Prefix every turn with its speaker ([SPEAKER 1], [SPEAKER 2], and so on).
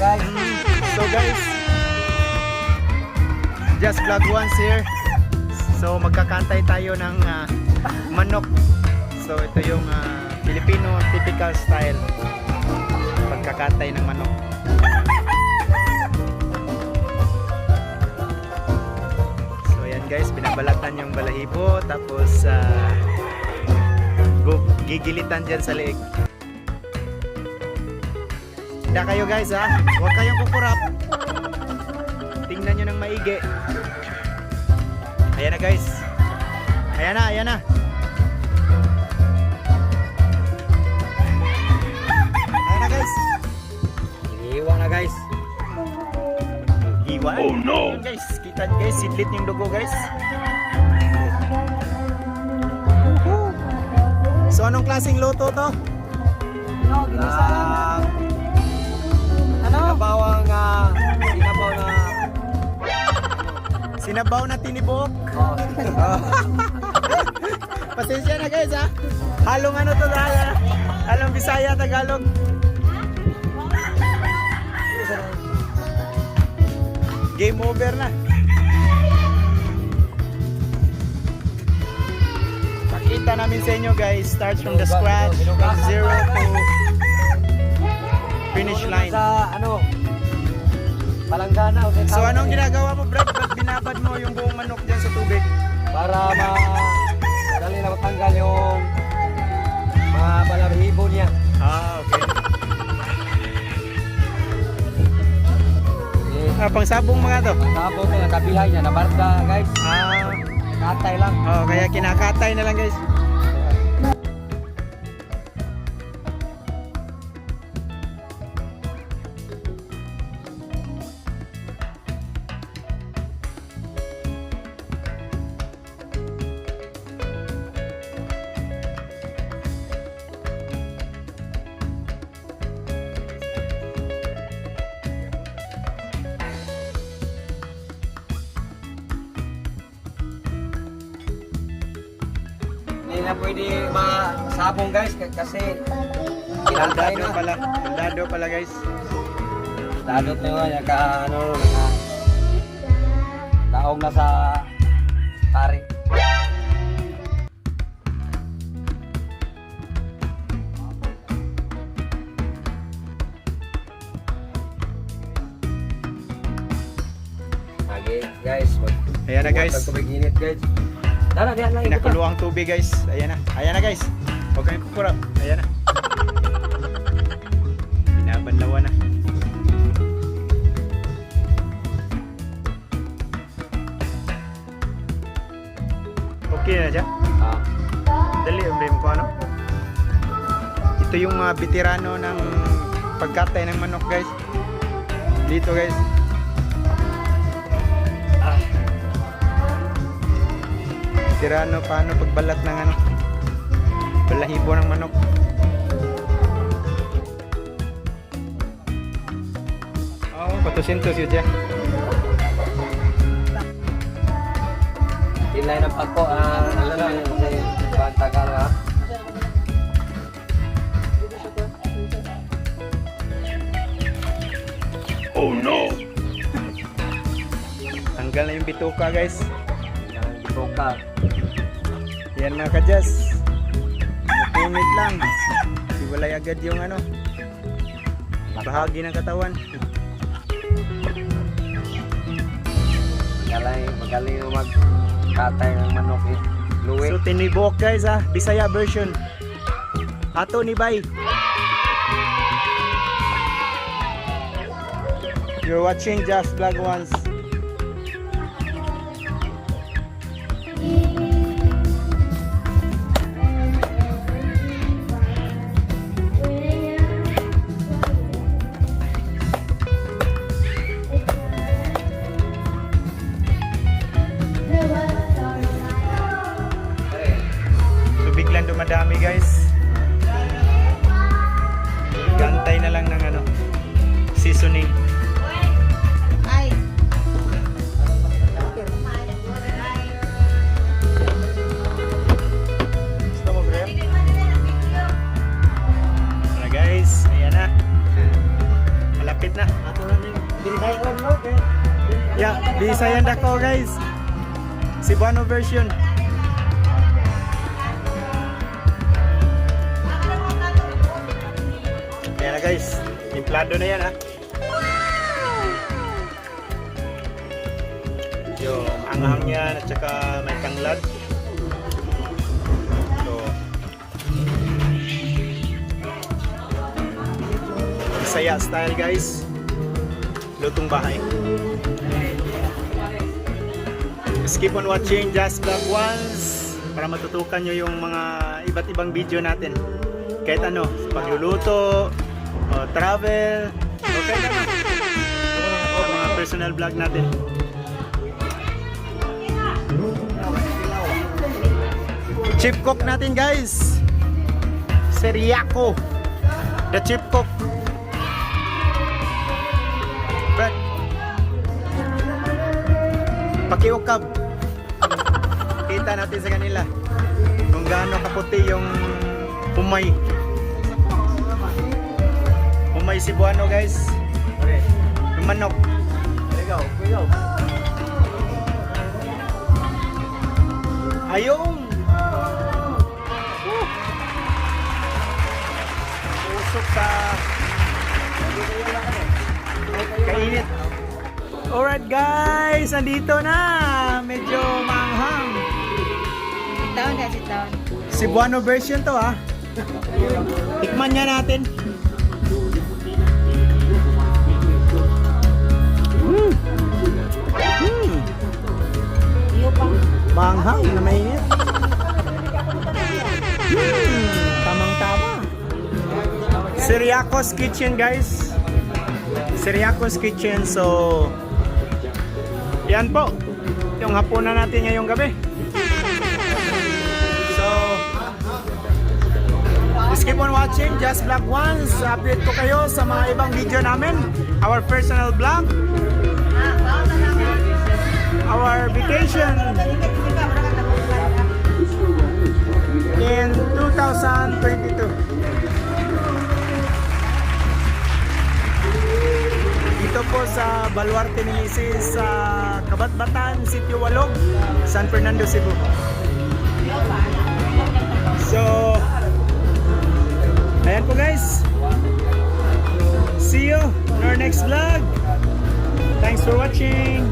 [SPEAKER 1] guys.
[SPEAKER 2] So guys, just vlog once here. So magkakantay tayo ng manok. So ito yung Filipino typical style pagkakatay ng manok. So ayan guys, binabalatan yung balahibo, tapos gigilitan dyan sa leeg. Handa kayo guys ha. Huwag kayong kukurap. Tingnan nyo ng maigi. Ayan na guys. Ayan na, ayan na. Ayan na guys.
[SPEAKER 1] Iniiwa na, guys.
[SPEAKER 2] Hiwa. Oh no! Ayan guys, kita nyo guys, sidlit yung dugo guys. Woohoo! So anong klaseng luto to?
[SPEAKER 3] No, ginisa lang. Ano?
[SPEAKER 1] Sinabawang sinabaw na
[SPEAKER 2] Sinabaw na tinibok.
[SPEAKER 1] Oh.
[SPEAKER 2] Pasensya na guys ha. Halong ano to dahil halong Bisaya, Tagalog. Game over na. Pakita namin sa inyo guys, starts from the scratch, from zero to finish line.
[SPEAKER 1] Sa ano? Palanggana o
[SPEAKER 2] So anong ginagawa mo, Brad? Ba't binabad mo yung buong manok dyan sa tubig?
[SPEAKER 1] Para ma dali na matanggal yung mga balahibo niya.
[SPEAKER 2] Ah, okay.
[SPEAKER 1] Eh,
[SPEAKER 2] Ah, pangsabong mga to.
[SPEAKER 1] tapos na kabihay niya nabarda guys.
[SPEAKER 2] Ah,
[SPEAKER 1] Katay lang.
[SPEAKER 2] oh, kaya kinakatay na lang guys.
[SPEAKER 1] Hindi na pwede masabong guys kasi kinatay
[SPEAKER 2] Soldado
[SPEAKER 1] na.
[SPEAKER 2] pala. Soldado pala guys.
[SPEAKER 1] Dadot na yun, naka ano, naka taong na sa tari. Lagi guys,
[SPEAKER 2] Ayan na guys.
[SPEAKER 1] Tubig init guys. Dala, diyan lang.
[SPEAKER 2] Pinakulo ang tubig guys. Ayan na. Ayan na guys. Huwag kayong kukurap. Ayan na. Binabanlawan na. Okay na siya?
[SPEAKER 1] Ah,
[SPEAKER 2] Dali, umrim ko ano? Ito yung mga veterano ng pagkatay ng manok guys. Dito guys. Ah. Veterano paano pagbalat ng ano? Balahibo ng manok. Oh, 400 yun siya.
[SPEAKER 1] Tinlay ng pagko, ano na, yun, kasi ibang Tagalog ah.
[SPEAKER 2] Oh no! Tanggal na yung bituka guys.
[SPEAKER 1] Yan ang bituka.
[SPEAKER 2] Yan mga kajas. Mapungit lang. Iwalay agad yung ano. Bahagi ng katawan.
[SPEAKER 1] Magaling, magaling yung magkatay ng manok eh. Luwi.
[SPEAKER 2] So tinibok guys ah, Bisaya version. Ato ni Bay. You're watching Just Vlog Once. So biglang dumadami guys. Gantay na lang ng ano, seasoning.
[SPEAKER 3] Ay.
[SPEAKER 2] Gusto mo, Graham? Tara guys, ayan na. Malapit na. Dako, guys. Cebuano version. Ayan na, guys. Timplado na yan, ha. Yung anghang yan at saka may tanglad. So, Bisaya style, guys. Lutong bahay. Just keep on watching Just Vlog Once para matutukan nyo yung mga iba't ibang video natin. Kahit ano, sa pagluluto, o travel, o kahit ano. Sa mga personal vlog natin. Chief cook natin, guys. Seriaco. The chief cook. Brad. Pakiukab. Kita natin sa kanila kung gaano kaputi yung humay. Humay Cebuano, guys.
[SPEAKER 1] Okay.
[SPEAKER 2] Yung manok.
[SPEAKER 1] Ikaw, ikaw.
[SPEAKER 2] Ayun! Woo! Usok sa kainit. Alright guys, andito na. Medyo maanghang.
[SPEAKER 3] Sit down, guys, sit down.
[SPEAKER 2] Cebuano version to, ah. Tikman nga natin.
[SPEAKER 3] Iyo pa.
[SPEAKER 2] Maanghang na mainit. Tamang tama. Siriaco's Kitchen, guys. Siriaco's Kitchen. So yan po yung hapunan natin ngayong gabi. So just keep on watching Just Vlog Once. Update ko kayo sa mga ibang video namin. Our personal vlog. Our vacation in 2022. Dito po sa Baluarte ni Mrs. sa Kabatbatan, Sitio Walog, San Fernando, Cebu. So, ayan po, guys. See you in our next vlog. Thanks for watching.